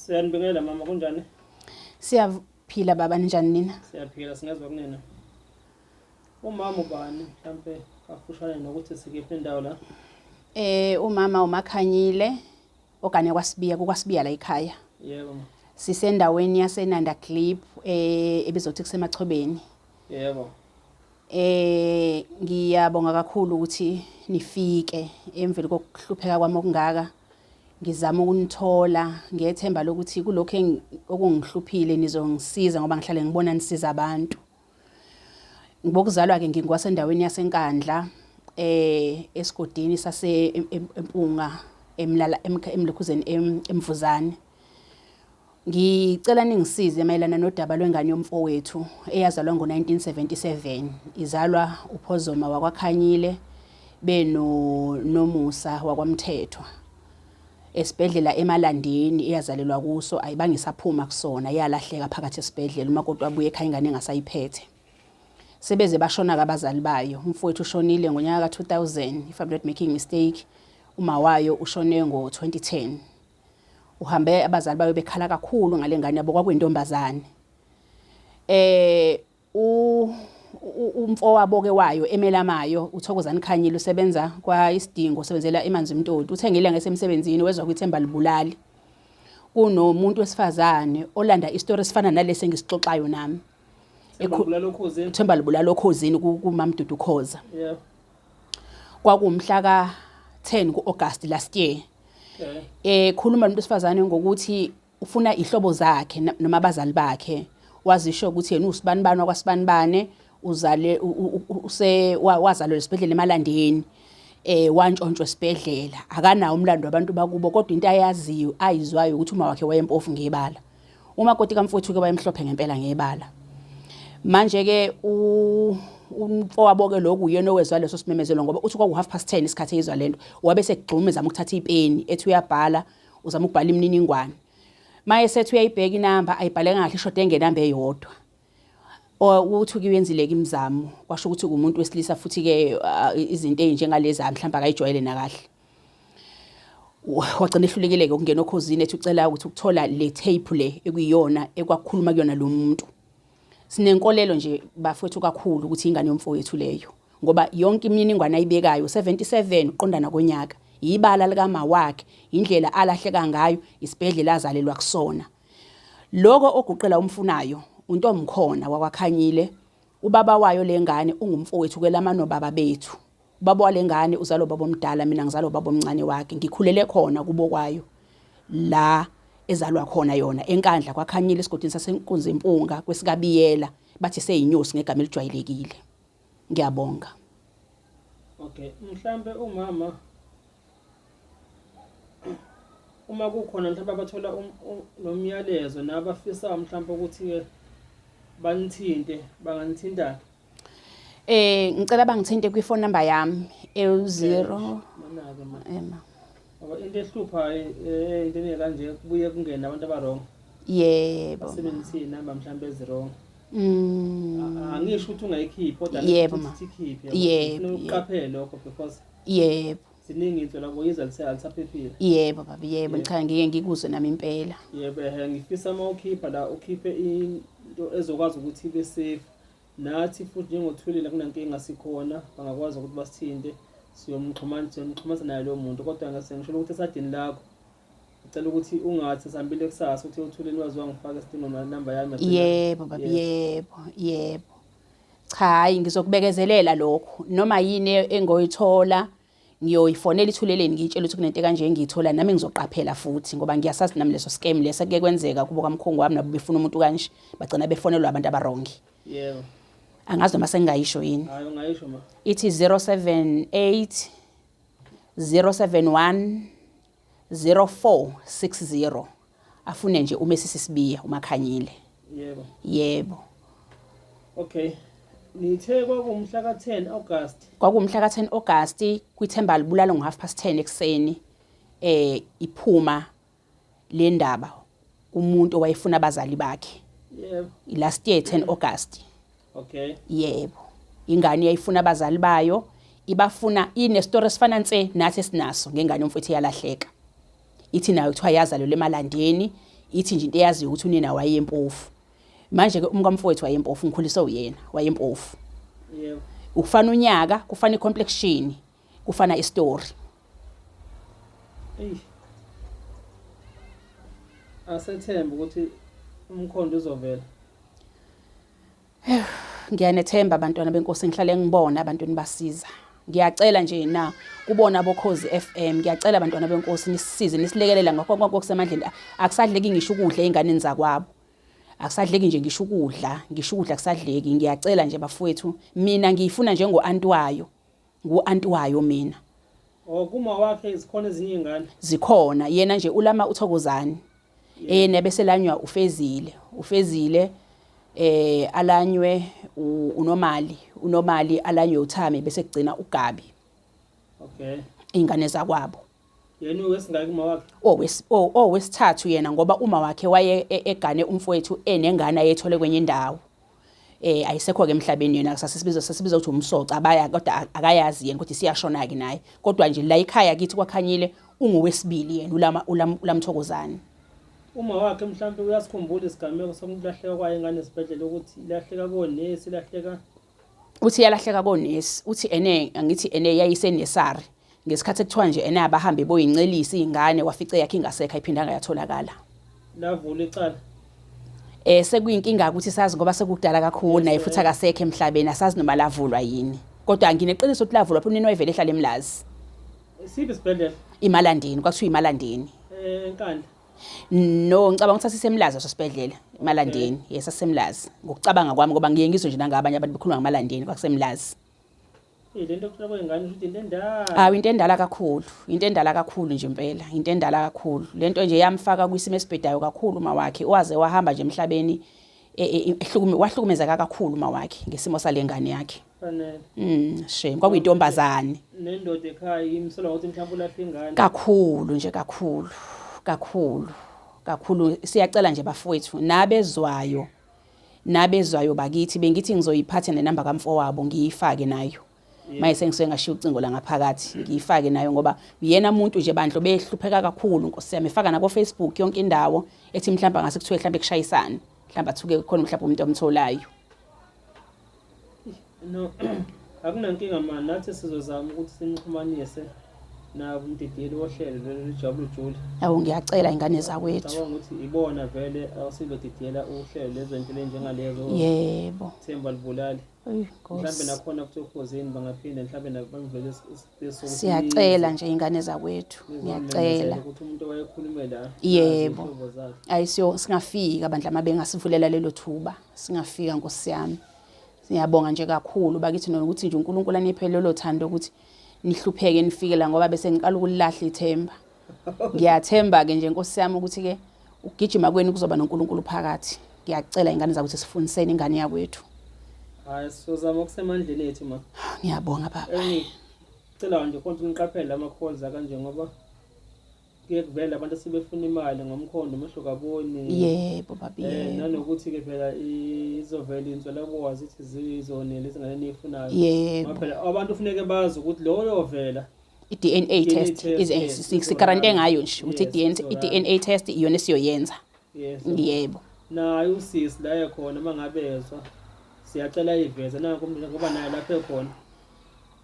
Siyanibingelela mama, kunjani? Siyaphila baba, ninjani nina? Siyaphila, singezwa kunina. Umama ubani mhlampe kafushane nokuthi sikiphi indawo la? Umama uMakhanyile ogane kwaSibiya, kukwaSibiya la ekhaya. Yebo. Sisendaweni yaseNanda Glip ebizothi kuseMachobeni. Yebo. Ngiyabonga kakhulu ukuthi nifike emveni kokuhlupheka kwami okungaka. Ngizama ukunithola ngethemba lokuthi kulokhu okungihluphile nizongisiza ngoba ngihlale ngibona nisiza abantu. Ngibokuzalwa ke ngingwasendaweni yaseNkandla esigodini sase Empunga emlala emlokhuzeni eMvuzane. Ngicela ningisize mayelana nodaba lwengane yomfowethu eyazalwa ngo-1977 izalwa uPhozoma wakwaKhanyile beno Nomusa wakwaMthethwa esibhedlela eMalandeni eyazalelwa kuso ayibange isaphuma kusona yalahleka phakathi esibhedlela umakoti wabuye ekhaya ingane engasayiphethe. Sebeze bashona-ke abazali bayo. Umfowethu ushonile ngonyaka ka-2000 if I'm not making mistake, uma wayo ushone ngo-2010. Uhambe abazali bayo bekhala kakhulu ngale ngane yabo kwakuyintombazane. Umfowabo ke wayo emelamayo uThokozani Khanyile usebenza kwa isidingo usebenzela eManzimtoti. Uthe ngelanga esemsebenzini wezwa kwithemba libulali. Kunomuntu wesifazane olanda isitori esifana nalesi engisixoxayo nami. Themba libulala okhozini kuMamdudu Khoza. Yeah. Kwakuwumhla ka-10 ku-August last year. Okay. Khuluma nomuntu wesifazane ngokuthi ufuna ihlobo zakhe noma abazali bakhe. Wazisho ukuthi yena usibanibani wakwasibanibane uzale use wazalelwa esibhedlela eMalandeni. Wantshontshwa esibhedlela. Akanawo umlando wabantu bakubo kodwa into ayaziyo ayizwayo ukuthi uma wakhe wayempofu ngebala. Umakoti kamfowethu ke wayemhlophe ngempela ngebala. Manje ke umfowabo ke lokhu uyena owezwa leso simemezelo ngoba uthi kwaku 10:30 isikhathi eyizwa lento. Wabe sekugxuma ezama ukuthatha ipeni ethi uyabhala uzama ukubhala imininingwane. Maye sethi uyayibheka inamba ayibhaleka kahle ishode ngenamba eyodwa. Uthi kuyenzile ke imizamo kwasho ukuthi umuntu wesilisa futhi ke izinto ezinjengalezi mhlawumbe akayijwayele nakahle. Wagcina ehlulekile ke ukungena okhozini ethi ucela ukuthi ukuthola le tape le ekuyiyona ekwakukhuluma kuyona lo muntu. Sinenkolelo nje bafowethu kakhulu ukuthi ingane yomfowethu leyo ngoba yonke imininingwane ayibekayo 77 uqondana konyaka ibala likama wakhe indlela alahleka ngayo isibhedlela azalelwa kusona. Lokho oguqela umfunayo uNtomkhona wakwaKhanyile ubaba wayo lengane ungumfowethu kwelama nobaba bethu. Ubaba walengane uzalwa ubaba omdala mina ngizalwa ubaba omncane wakhe ngikhulele khona kubo kwayo la ezalwa khona yona eNkandla kwaKhanyile esigodini saseNkunzi Impunga kwesikaBiyela bathi seyinyosi ngegama elijwayelekile. Ngiyabonga. Okay, mhlambe umama uma kukhona mhlawumbe abathola lo myalezo nabafisa mhlawumbe ukuthi-ke banithinte banganithinta. Ngicela bangithinte kwi phone number yami ewu-0 Manake ma. Ema. Ngoba into ehluphayo into kanje kubuye kungene abantu aba-wrong. Yebo. Basebenzise iy'namba mhlawumbe ezi-wrong. Mm. Angisho ukuthi ungayikhiphi kodwa Yebo, angisho ma. ukuthi ikhiphe. Yebo, Ufuna yebo. uqaphele lokho because Yebo. ziningi into la kuyiza alisaphephile. Yebo baba, yebo Yebo. cha ngike ngikuzwe nami impela. Yebo, ngifisa uma ukhipha la ukhiphe into ezokwazi ukuthi ibe safe. Nathi futhi njengoThulile kunankinga sikhona bangakwazi ukuthi basithinte siyomxhumanisa siyomxhumanisa naye lowo muntu kodwa ngase ngisho ukuthi esadini lakho ngicela ukuthi ungathi sihambile kusasa uthi uThulile wazi wangifaka esidingo namba yami yagcina. Yebo baba, Yebo. yebo, yebo. Cha hayi ngizokubekezelela lokho noma yini engoyithola ngiyoyifonela iThuleleni ngiyitshela ukuthi kunento kanje engiyithola nami ngizoqaphela futhi ngoba ngiyasazi nami leso scam leso kuke kwenzeka kubo kamkhongo wami nabo befuna umuntu kanje bagcina befonelwa abantu abarongi. Yebo. Angazi noma sengingayisho yini. Hayi ungayisho ma. Ithi 078 071 0460 afune nje uMesisi Sibiya uMakhanyile. Yebo. Yebo. Okay. Nithe kwakumhla ka-10 August. Kwakumhla ka-10 August kwithemba libulala ngo-10:30 ekuseni iphuma le ndaba kumuntu owayefuna abazali bakhe. Yebo. Last year 10 August. Okay. Yebo. Ingane yayifuna abazali bayo ibafuna ine story esifana nse nathi esinaso ngengane yomfowethu eyalahleka. Ithi nayo kuthiwa yazalelwa eMalandeni Ithi nje into eyaziyo ukuthi unina wayempofu. Manje ke umkamfowethu wayempofu, ngikhuliswe uyena, wayempofu. Yebo. Ukufana unyaka, kufana i-complexion, kufana i-story. Eyi. Asethembe ukuthi umkhondo uzovela. Ngiyanethemba abantwana benkosi ngihlale ngibona abantu nibasiza. Ngiyacela nje na kubona bokhozi FM ngiyacela abantwana benkosi nisisize nisilekelela ngakho konke okusemandleni akusadleki ngisho ukudla ezinganeni zakwabo. Akusadleki nje ngisho ukudla, ngisho ukudla akusadleki. Ngiyacela nje bafowethu mina ngiyifuna njengo-anti wayo. Ngu-anti wayo mina. Oh kuma wakhe zikhona ezinye izingane. Zikhona yena nje ulama uThokozani. Eh nebe selanywa uFezile. Ufezile eh alanywe uNomali, uNomali alanywe uThami bese kugcina uGabi. Okay. Ingane zakwabo. Yena uwesingaki uma wakhe? Owesithathu yena ngoba uma wakhe waye egane umfowethu enengane ayethole kwenye indawo. Eh ayisekho ke emhlabeni yena sasisibiza sasibiza ukuthi umsoca abaya kodwa akayazi yena ukuthi siyashona ke naye. Kodwa nje la ekhaya kithi kwakhanyile ungowesibili yena ulama ulamthokozani. Uma wakhe mhlawumbe uyasikhumbula isigameko sokulahleka kwayo ingane esibhedlela ukuthi ilahleka konesi ilahleka uthi yalahleka konesi uthi ene angithi ene yayisenesari ngesikhathi ekuthiwa nje ene abahambe boyincelisa ingane wafice yakhe ingasekho ayiphindanga yatholakala. Lavula icala. Eh sekuyinkinga ukuthi sazi ngoba sekudala kakhulu naye futhi akasekho emhlabeni asazi noma lavulwa yini. Kodwa ngineqiniso ukuthi lavulwa phela unini wayevele ehlala eMlazi. Siphi isibhedlela? Imalandini kwakuthiwa iMalandini. Eh eNkandla. No ngicabanga ukuthi sasisemlazi sasibhedlela eMalandini. Yes sasemlazi. Ngokucabanga kwami ngoba ngiye ngizwe nje nangabanye abantu bekhuluma ngamalandini kwakusemlazi. Le nto kuthiwa kwengane ukuthi into endala. Awu into endala kakhulu, into endala kakhulu nje impela, into endala kakhulu. Lento nje yamfaka kwisimo esibhedayo kakhulu uma wakhe, waze wahamba nje emhlabeni ehlukume wahlukumezeka kakhulu uma wakhe ngesimo salengane yakhe. Fanele. Shame kwakuyintombazane. Nendoda ekhaya imsola ngokuthi mhlawumbe ulahla ingane. Kakhulu nje kakhulu. Kakhulu. Kakhulu siyacela nje bafowethu nabezwayo nabezwayo bakithi bengithi ngizoyiphatha nenamba kamfowabo ngiyifake nayo. Maye sengisuke ngashiya ucingo la ngaphakathi ngiyifake nayo ngoba uyena umuntu nje bandlo behlupheka kakhulu Nkosi yami efaka nabo Facebook yonke indawo ethi mhlawumbe ngase kuthiwe mhlawumbe kushayisana mhlawumbe athuke khona mhlawumbe umuntu omtholayo. No akunankinga ma nathi sizozama ukuthi sinixhumanise nabo umdidiyeli wohlelo lolu Lijabule Jule. Awu ngiyacela ingane zakwethu. Ngicabanga ukuthi ibona vele asizodidiyela uhlelo lezo nto njengalezo. Yebo. Themba libulali. Mhlambe nakhona futhi okhozini bangaphinda mhlambe nabo bangivele isipesi Siyacela nje ingane zakwethu. Ngiyacela. ukuthi umuntu owayekhulume la. Yebo. Ayisiyo singafika bandla mabe ngasivulela lelo thuba. Singafika Nkosi yami. Siyabonga nje kakhulu bakithi nokuthi nje uNkulunkulu aniphe lolo thando ukuthi nihlupheke nifike la ngoba bese ngiqala ukulahla ithemba. Ngiyathemba ke nje Nkosi yami ukuthi ke ukugijima kwenu kuzoba noNkulunkulu phakathi. Ngiyacela ingane zakwethu sifundiseni ingane yakwethu. Hayi sizozama okusemandleni ethu ma. Ngiyabonga baba. Engicela nje konke niqaphele ama calls akanje ngoba kuye kuvele abantu asebefuna imali ngomkhondo umehlo kaboni. Yebo baba yebo. Nanokuthi ke phela izovela inswelabowazi ithi zizonela izingane eniyifunayo. Yebo. Ngoba phela abantu kufuneke bazi ukuthi lo oyovela i-DNA test is sigarante ngayo nje ukuthi i-DNA test iyona esiyoyenza. Yebo. Naye usisi la ekhona mangabe ezwa siyacela iveze nanku umuntu ngoba naye lapho ekhona.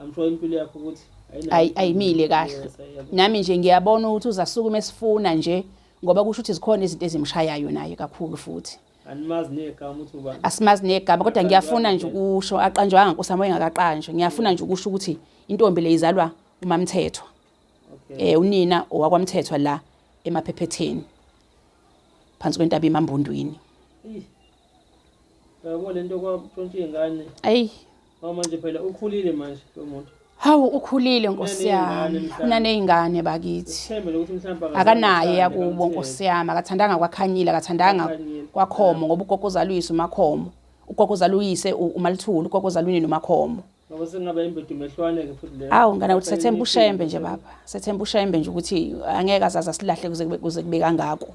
I'm sure impilo yakho ukuthi ayimile kahle. Nami nje ngiyabona ukuthi uzasukuma esifuna nje ngoba kusho ukuthi zikhona izinto ezimshayayo naye kakhulu futhi. Animazi negama ukuthi ubani. Asimazi negama kodwa ngiyafuna nje ukusho aqanjwanga Nkosi yami engakaqanjwa. Ngiyafuna nje ukusho ukuthi intombi le izalwa uMamthethwa. Okay. Eh unina owakwaMthethwa la emaphephetheni. Phansi kwentaba iMambundwini. Yabo lento kwantshontsha izingane. Ayi. Ngoba manje phela ukhulile manje lo muntu. Hawu ukhulile Nkosi yami. Unanezingane bakithi. Sithembe ukuthi mhlawumbe akanaye yakubo Nkosi yami, akathandanga kwakhanyile, akathandanga kwakhomo ngoba ugogo uzaluyise uMakhomo. Ugogo uzaluyise uMalithuli, ugogo uzaluyini noMakhomo. Ngoba sengaba imbedumehlwane ke futhi leyo. Awu ngana ukuthi sethemba uShembe nje baba. Sethemba uShembe nje ukuthi angeke azaze asilahle kuze kube kangako.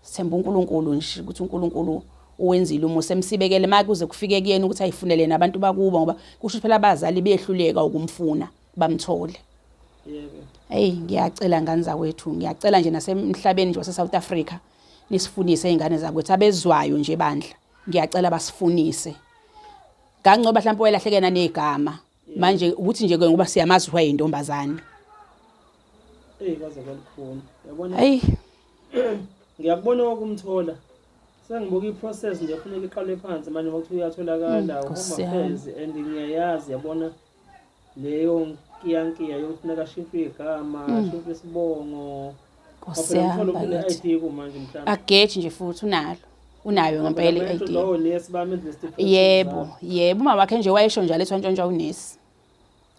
Sithemba uNkulunkulu nje ukuthi uNkulunkulu uwenzile umusa emsibekele make kuze kufike kuyena ukuthi ayifunele nabantu bakubo ngoba kusho phela abazali behluleka ukumfuna bamthole. Yebo. Hey ngiyacela ngane zakwethu, ngiyacela nje nasemhlabeni nje wase South Africa. Nisifunise izingane zakwethu abezwayo nje bandla. Ngiyacela basifunise. Ngancoba mhlawumbe wayelahleke nanegama. Manje ukuthi nje ke ngoba siyamazi ukuthi wayeyintombazane. Eyi kwaze kwalukhuni. Yabona? Hayi. Ngiyakubona okumthola. Sengibuka i-process nje kufuneka iqalwe phansi manje ngokuthi uyatholakala mm, home affairs and ngiyayazi yabona leyo nkiyankiya yokufuneka ashintshwe igama mm. ashintshwe isibongo. Nkosi yami bakithi. Kumanje mhlawumbe. Ageji nje futhi unalo. Unayo ngempela i-ID. Yebo, yebo uma wakhe nje wayesho njalo ethi wantshontshwa unesi.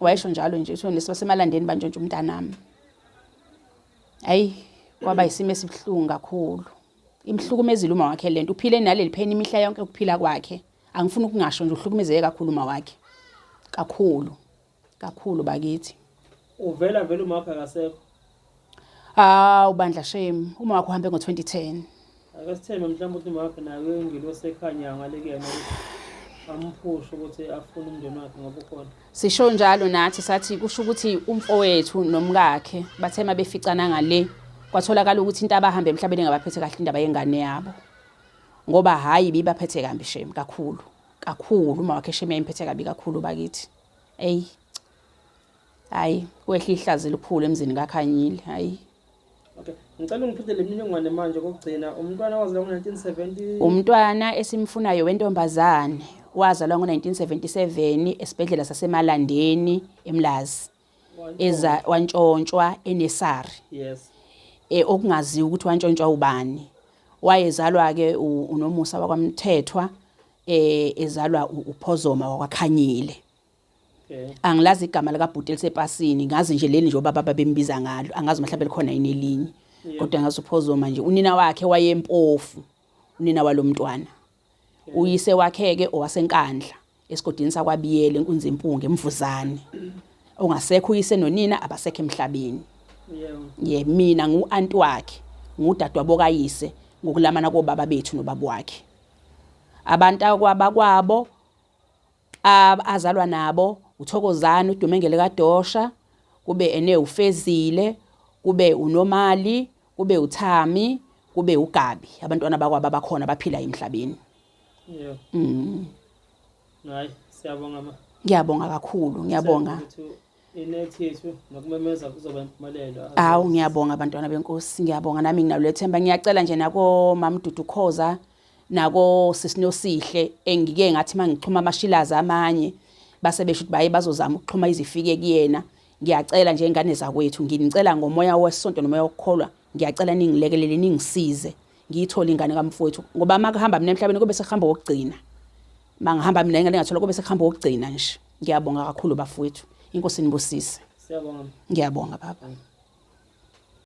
Wayesho njalo nje uthi onesi basemalandeni bantshontsha umntanami. Ayi kwaba isimo esibuhlungu kakhulu. Imhlukumezile uma wakhe lento uphile naleli pheni imihla yonke ukuphila kwakhe. Angifuni ukungasho nje uhlukumezeke kakhulu uma wakhe. Kakhulu. Kakhulu bakithi. Uvela vele uma wakhe akasekho. Hawu bandla shame uma wakho uhambe ngo-2010. Ake sithembe mhlawumbe ukuthi uma wakhe naye ingilosi ekhanyayo ngale kuyena ukuthi amphushe ukuthi afune umndeni wakhe ngoba ukhona. Sisho njalo nathi sathi kusho ukuthi umfowethu nomkakhe bathe uma beficana ngale kwatholakala ukuthi into abahambe emhlabeni engabaphethe kahle indaba yengane yabo. Ngoba hhayi ibibaphethe kambi shame kakhulu kakhulu uma wakhe shame yayimphethe kabi kakhulu bakithi. Eyi hayi kwehla ihlazo elikhulu emzini kaKhanyile hayi. Okay, ngicela ungiphindele imininingwane manje kokugcina. Umntwana wazalwa ngo-1970 Umntwana esimfunayo wentombazane wazalwa ngo-1977 esibhedlela saseMalandeni eMlazi. Eza wantshontshwa enesari. Yes. Eh okungaziwa ukuthi wantshontshwa ubani. Wayezalwa ke uNomusa wakwaMthethwa eh ezalwa uPhozoma wakwaKhanyile. Okay. Angilazi igama likabhuti elisepasini, ngazi nje leli nje obaba babembiza ngalo. Angazi mhlawumbe likhona yini elinye. Yeah. Kodwa ngazi uPhozoma nje unina wakhe wayempofu. Unina walomntwana. Uyise wakhe ke owaseNkandla esigodini sakwaBiyela eNkunzimpunga eMvuzane. Ongasekho uyise nonina abasekho emhlabeni. Yeah. Ye mina ngu-anti wakhe, ngudadewabo kayise ngokulamana kobaba bethu nobaba wakhe. Abantu akwabakwabo azalwa nabo uThokozani uDumengele kaDosha, kube ene uFezile, kube uNomali, kube uThami, kube uGabi. Abantwana bakwabo abakhona baphila emhlabeni. Yeah. Mm. Hayi, siyabonga ma. Ngiyabonga kakhulu, ngiyabonga. Inethi yethu nokumemeza kuzoba impumelelo. Awu ngiyabonga bantwana benkosi, ngiyabonga nami nginalo lethemba. Ngiyacela nje nako Mam Dudu Khoza nako Sisinosihle engike ngathi mangixhuma amashilaza amanye base besho ukuthi baye bazozama ukuxhuma izifike kuyena. Ngiyacela nje ingane zakwethu, nginicela ngomoya wesonto nomoya wokukholwa, ngiyacela ningilekelele ningisize ngiyithole ingane kamfowethu ngoba makuhamba mina emhlabeni kube sekuhamba okugcina. Mangihamba mina ingane ngathola kube sekuhamba okugcina nje. Ngiyabonga kakhulu bafowethu. Inkosi inibusise. Siyabonga. Ngiyabonga baba.